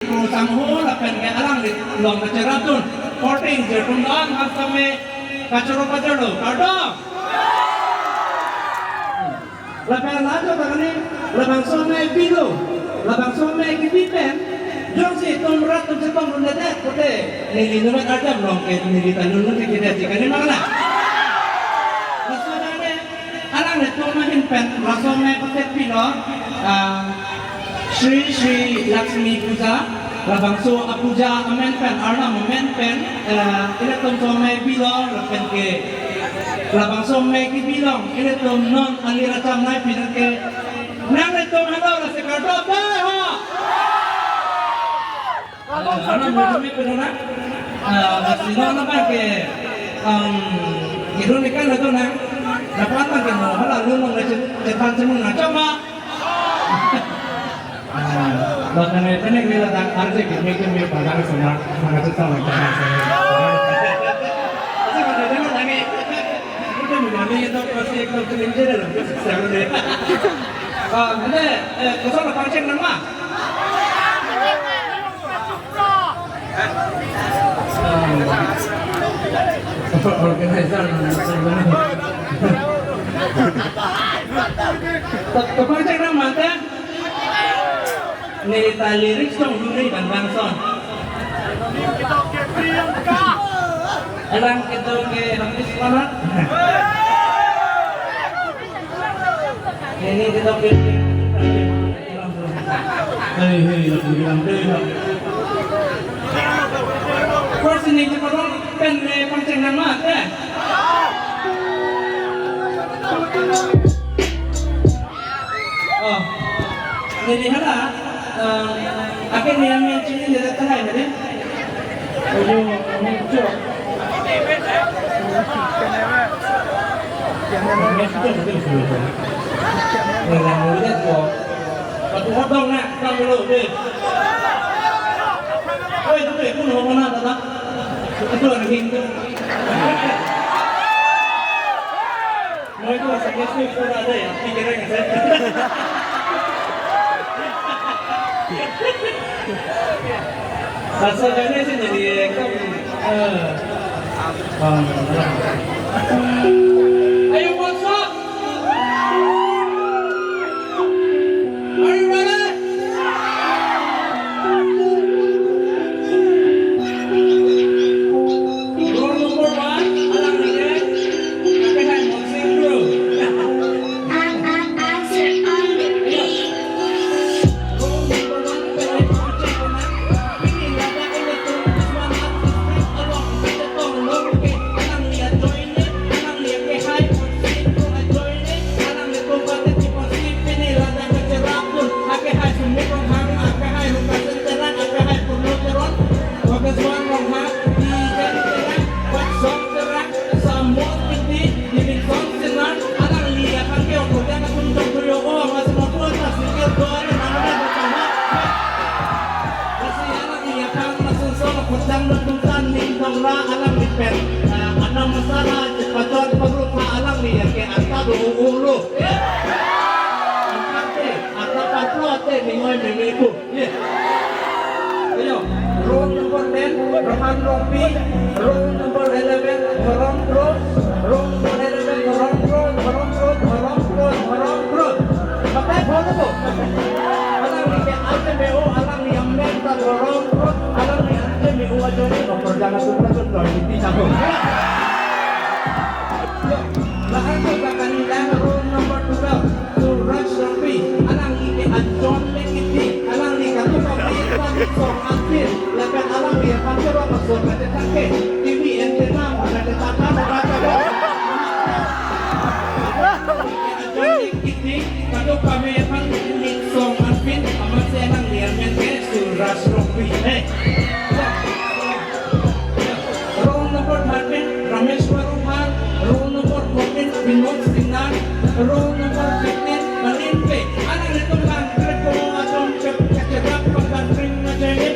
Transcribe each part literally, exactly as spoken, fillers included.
Sangho lapen ke alangli along kacherapdun. Korte ingjir atum do-an, ha sitame kachoro pajorlo, kardom. Lapen laso ta kali, labangso amei pilo, labangso amei kepi pen jongsi itum rat atum chetongdundedet pute, neli numat arjam along ke neli ta lunlun ke kedet si kali ma la. Laso tangte alanglitum ahin pen laso amei pathekpilo, ah, Shri Shri Lakshmi Puja, labangso apuja amen pen, arnam amen pen, eh, ilitum so amei pilo, lapen ke labangso amei kepi along ilitum non alir acham nai pinang ke, nanglitum halo lasi kardom dei ho. Alam mo kami pernah, ah, lasi non abang ke, um, iron ikan itu nang, dapat abang ke mo, hala lunong le chet-, chethan chenung na, coba. Ah, bahkan ini pernah kita datang, arje ke, mungkin dia padang sana, mana tu tahu, sana, sana. Asal kalau dia lagi, udah mengalami itu pasti ikut kelinci dalam, seru deh. Ah, ada, eh, kosong apa cek nama? Organizer. Kepala cek nama teh? Neli ta lyrics tong huri bang bangson. Elang kedo ke habis mana? Ini kedo ke Hei, hei, lapu bilang deh, ya. First ini cepat dong, pen le pangceng nama, ya. Oh, jadi hala, eh, akhir ni yang main sini jadi tengah jadi. Ayo, muncul. Nang ulit ko. Patu hodong na, nang dulu deh. Oi, tu pun hodong na tata. Itu orang Hindu. Mau itu rasa Muslim pun ada ya, pikiran saya. Rasa gane sih jadi ekdom, eh, um, ayo, what's up? Are you ready? Roll number one, alang ni ke, ape hai mo sing bro. Roll number one, ape hai mo sing bro. Pini ladak ini tuh, this one up, this one along, kita tong lo ke, alang ni ya join ni, alang ni ya ke hai mo sing bro, join ni, alang ni tuh batik di mo sing, pini ladak ke cherap tuh, ake hai sumit rong hang, ake hai rong kasen cherap, ake hai pun lo cherap. Wakaswan Rongha, di Jani Terang, Waksong Terang, Samot Piti, Divinsong Sinar, alangli aphan ke okoja kasum tong tuyo o, mas mapu atas sikil do, ada mana ada bertama. Kasi alangli aphan masung song, kutang dan tutan, ning tong ra, alangli pen, ah, anam masara, cepat jor, perlu pa, alangli yang ke anta do ulu. Anta te, anta patro te, ningoi meme ku. Ayo, roll number ten, Rohan Rongpi, roll number eleven, Rohan Kro, roll number eleven, Rohan Kro, Rohan Kro, Rohan Kro, Rohan Kro. Pakai phone ko. Alangli ke alten be o, alangli yang mental Rohan Kro, alangli alten be o aja ni, nomor jangan suka suka, ini campur. Yo, lahan tu bakal hilang roll number twelve, Suraj Rongpi, alangli ke ajon le kiti, alangli katu pabrik pabrik song akhir, lapen alangli pakai rong masuk ke tangke, T V antenna, ada tetap ada kata. Ajon le kiti, katu pabrik pabrik song akhir, amat se alangli amen ke Suraj Rongpi. Hey. Roll number thirteen, Ramesh Waruphan. Roll number fourteen, Vinod Sinha. Roll number fifteen, Malin Pe. Alanglitum kan kret ko atum cep kecegap pagdan kring na jengit.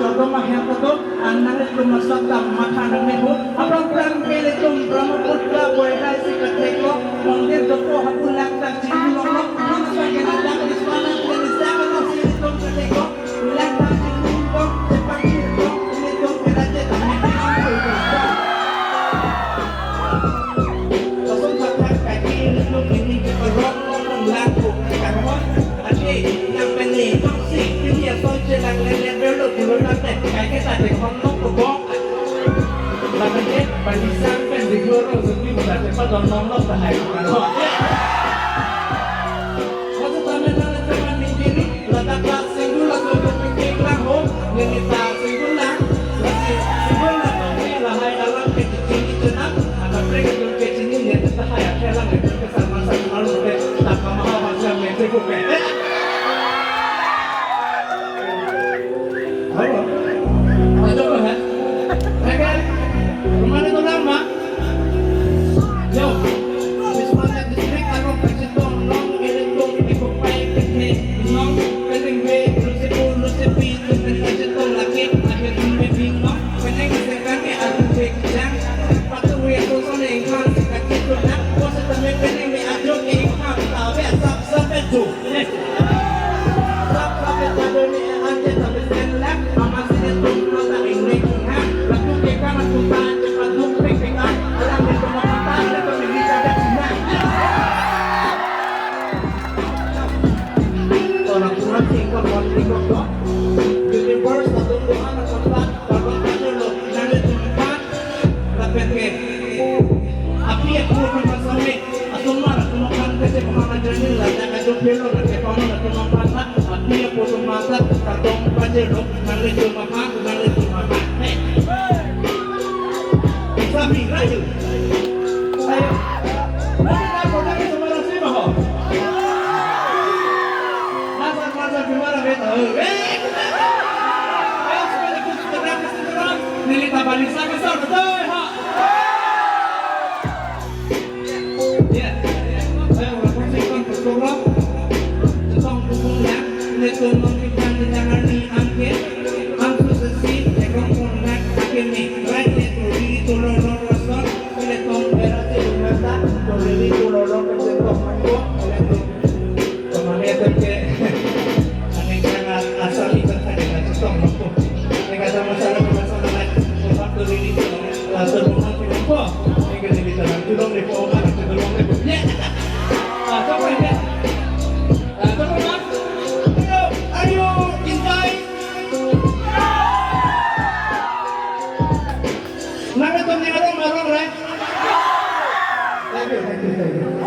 chodom ahem kedo, an nanglitum asap dam matha nangne ho. Aphrang phrang ke ilitum Brahmaputra boy hai si kathek lo, mondir dopo hapu lang tang chinglu longlo, non asap ke nang dam ispanan ke ni sa ka no si ilitum kathek lo, lang tang chinglu longlo, chepak chinglu longlo, ilitum ke raja tang ni pinang ko. Lason pathak kaki ilitum ini ke parong longlo lang ko, karhon, ade, nang pene, nang si, pini asoi chelang lele berlo, pulo tang te, kai ke ta de hon longlo ko bong. Lapen ke, balisang pen digoro suti buka cepat dong nong nok tahai. Maksud kami dalam teman mingkiri, ladak tak singgul atau berpikir lang ho, ngenita singgul lang, lasi singgul lang kami lahai alam ke cici cenang, akan mereka ke sini ya tahai akhir lang itu kesan masa lalu ke tak mahal hasil yang cukup ya. Halo. Halo, ha? Oke. Rumah itu nama? Yo. Wismanya distrik aro pachetong long ilitum ikupai kethe long pelengve lusepu lusepi tu pachetong laki akhir tumbe bing long peleng sekami adu bek jang patu ya tu sone ingkang sekaki tu nak pos tame pelengve ajo ingkang tawe sap sap tu. Lapen ke, api aku akan pasang ni, asumar aku makan kece makan aja ni lah, jangan jumpa lo, nanti kamu nak makan lah, api aku tuh masak, katong paje lo, nanti cuma makan, nanti cuma makan. Hei. Sami, rayu. Ayo. Nanti nak kau jangan sembarang sih, maho. Masa, masa, gimana, beta? Eh, eh. Ayo, supaya kita terang, kita terang. Nili tabali sama-sama, betul, ha? Ya, saya orang Persik kan berkurang. Cetong dukung ya, neto non kita di tangan ni angke, angsu sesi, ekong pun nak akhir ni, right neto di tolong rason, neto berarti mata, tolong di tolong rason, neto mangko, neto. Kemana ya, Tep, ke? Aneh, jangan asal ikut saja, cetong mangko. Ini kata masalah, masalah lain. Waktu ini, eh, terbuka, terbuka. Ini kita bicara, tolong di, ya. Ah, coba, ya. Ah, coba, Mas. Ayo, ayo, cintai. Nanglitum ni arong, arong, right? Thank you, thank you, thank you.